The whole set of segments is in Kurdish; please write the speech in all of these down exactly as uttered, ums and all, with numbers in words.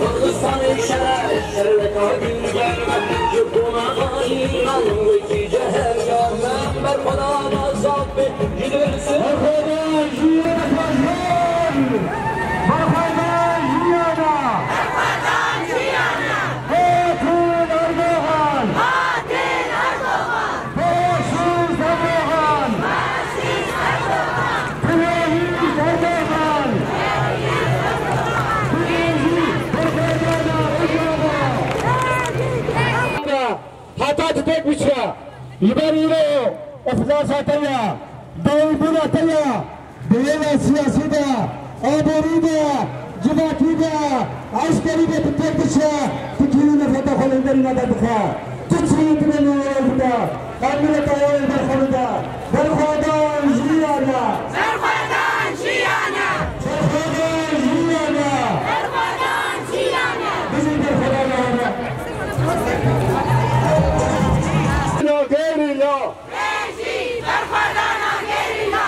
Kurdistanê şeref, şerefeka din gelme, ji bona ayînan wekî ceher ya, me berxwedan azad be, ji dil se- Berxwedan jiyana paşman! Berxwedan jiyana! Berxwedan jiyana! Hatin Erdogan! Hatin Erdogan! Faşîst Erdogan! Faşîst Erdogan! Terorîst Erdogan! Terorîst Erdogan! Heta tu têk biçe, ji ber îro îflasa te ya, dawîbûna te ya, di hêla siyasî de, aborî de, civakî de, eskerî de tu têk diçe, tu kîrî nefreta xwe li hemberî me derdixe. Tu çi tu ne newara bide, em mileta we li ber xwe bide. Berxwedan jiyana! Berxwedan jiyana! Berxwedan jiyana! Berxwedan jiyana! Bijî berxwedana we! Gerîla! Bijî berxwedana gerîla!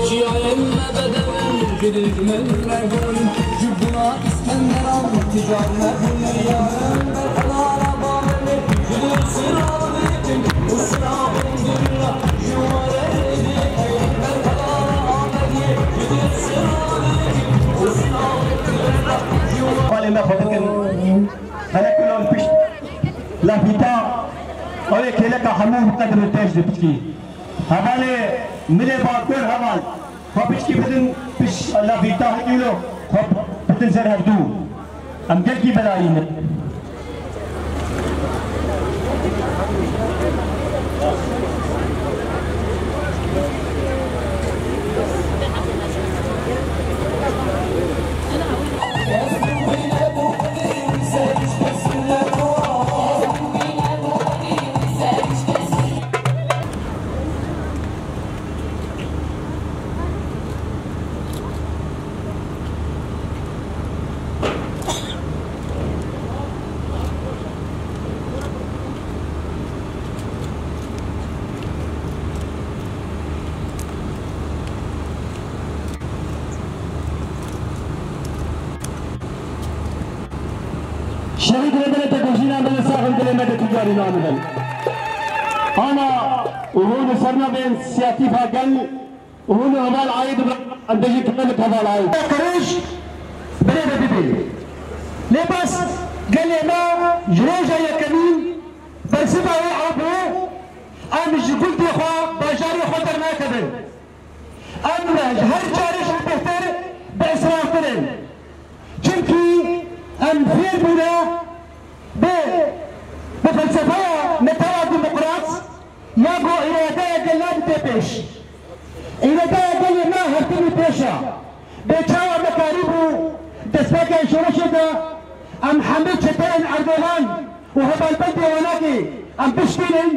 Çiyayên me bedew in, ji dijmin me hûn in, ji bona Îskenderan ticar me hûn in, yarin berxwedana bavê me, ji dil sira dikin û sira bindilla, ji warê dikin berxwedana Amediyê, ji dil sira dikin û sira bindilla, ji warê Xalê me xwe bikin, hele kulo li pişt lafîta, ew ê kêleka hemû bi qedir û têj de piçkî. Hevalê milê Bakur heval, xwe piçkî bidin piş lafîta hekîlo, xwe bidin ser hevdû. Em gelkî belayî ne. Şehîd Rêberê Tekojîna bide sax in, dilê me de tîcarî namidin. Ana û hûn li ser navên siyatîfa gel û hûn li heval aîd in, em bêjin kilemik heval aîd. Qirêj birê de bibê. Lê bes gelê me ji roja yekemîn bersiva wê ew bû, em ji gundê xwe, bajarê xwe dernakevin. Em ji her carê jî bêhtir bi isrartir in. Çimkî em fêr bûne bi, bi felsefeya netewa demokrat ya ku îradeya gel nadite pêş. Îradeya gelê me hertimî pêş e. Bê çawa me karîbû destpêkê şoreşê de em hemî çeteyên Erdogan û hevalbendê Wanakê em bişkînin,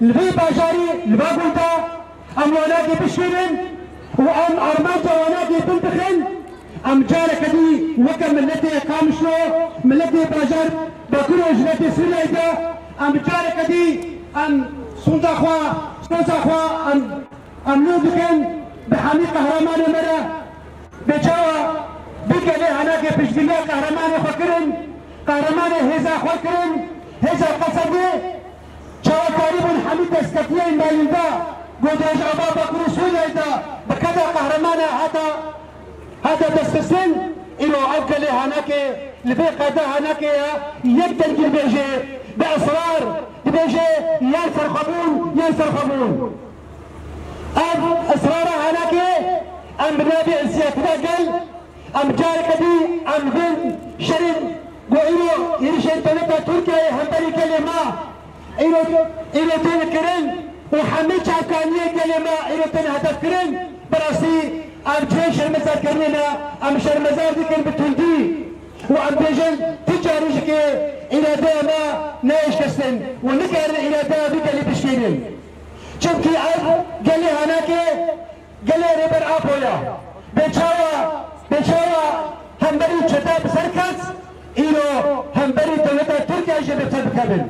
li vê bajarî, li va gunda em Wanakê bişkînin û em armanca Wanakê bin bixin, em careke dî weke miletê Qamişlo, miletê bajar Bakur û Rojhilatê Sûriyeyê de em careke dî em sûnda xwe, soza xwe em Em nû dikin bi hemî qehremanê me re, bê çawa vî gelê Henakê piştgiriya qehremanê xwe kirin, qehremanê hêza xwe kirin, hêza Qesedê, çawa karîbûn hemî destkefiyên mayînda ku di Rojava Bakur û Sûriyeyê de bi qeda qehremanê hata hate destxistin, îro ev gelê Henekê li vê qeda Henekê ye, yek dengî dibêje, bi israr dibêje, yan serxwebûn, yan serxwebûn. Ev israra Henekê, em bi navê însiyatîfa gel, em careke dî, em vin şerên ku îro êrişên dewleta Tirkiyeyê hemberî gelê me, Îro, îro tên kirin û hemî çavkaniyên gelê me îro tên hedef kirin. Bi rastî ev cihê şermezarkirinê ne, em şermezar dikin bi tundî û em bêjin ti carî jî ke îradeya me neyê şikestin û nikarin îradeya vî gelî bişkînin. Çimkî ev gelê Henekê Gelê Rêber Apo ya. Bê çawa, bê çawa hemberî çete bi ser ket, îro hemberî dewleta Tirkiye jî bi ser bikevin.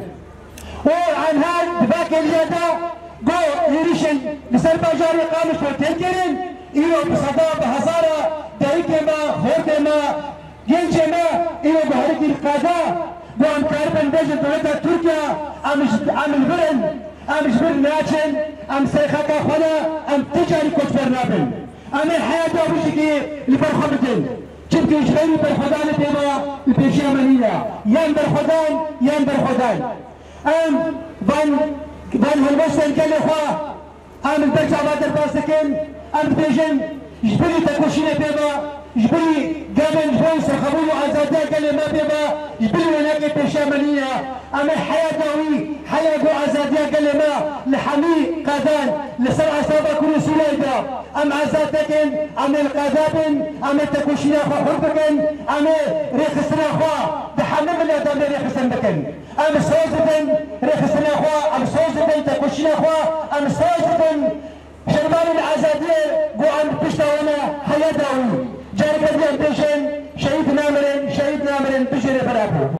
Û anha di vê kêliye de ku êrîşên li ser bajarê Qamişlo tên kirin, îro bi seda bi hezara dayikê me Gençê me îro guherikî li qada, ku em karibin bêjin dewleta Tirkiye, em ji, em li vir in, em ji vir naçin, em ser xaka xwe ne, em ti carî koçber nabin. Em ê heya dawî jî li ber xwe bidin. Çimkî ji xeyrî berxwedanê pê ve li pêşiya me nîne. Yan berxwedan, yan berxwedan. Em van, van helwestên gelê xwe em li ber çava derbas dikin, em dibêjin, ji bilî tekoşînê pê ve, ji bilî gavên ji bo serxwebûn û azadiya gelê me pê ve, ji bilî wêneyekê pêşiya me nîne. Em ê heya dawî, heya ku azadiya gelê me li hemî qadan, li ser asaba Kurd û Sûriyeyê de, em azad nekin, em ê li qada bin, em ê tekoşîna xwe hûr bikin, em ê rêxistina xwe di hemî mileta em ê rêxistin bikin. Em soz didin rêxistina xwe, em soz didin tekoşîna xwe, em soz didin şervanên azadiyê ku em pişta wan e heya dawî. Careke din em bêjin, şehîd namirin, şehîd namirin, bijî Rêber Apo.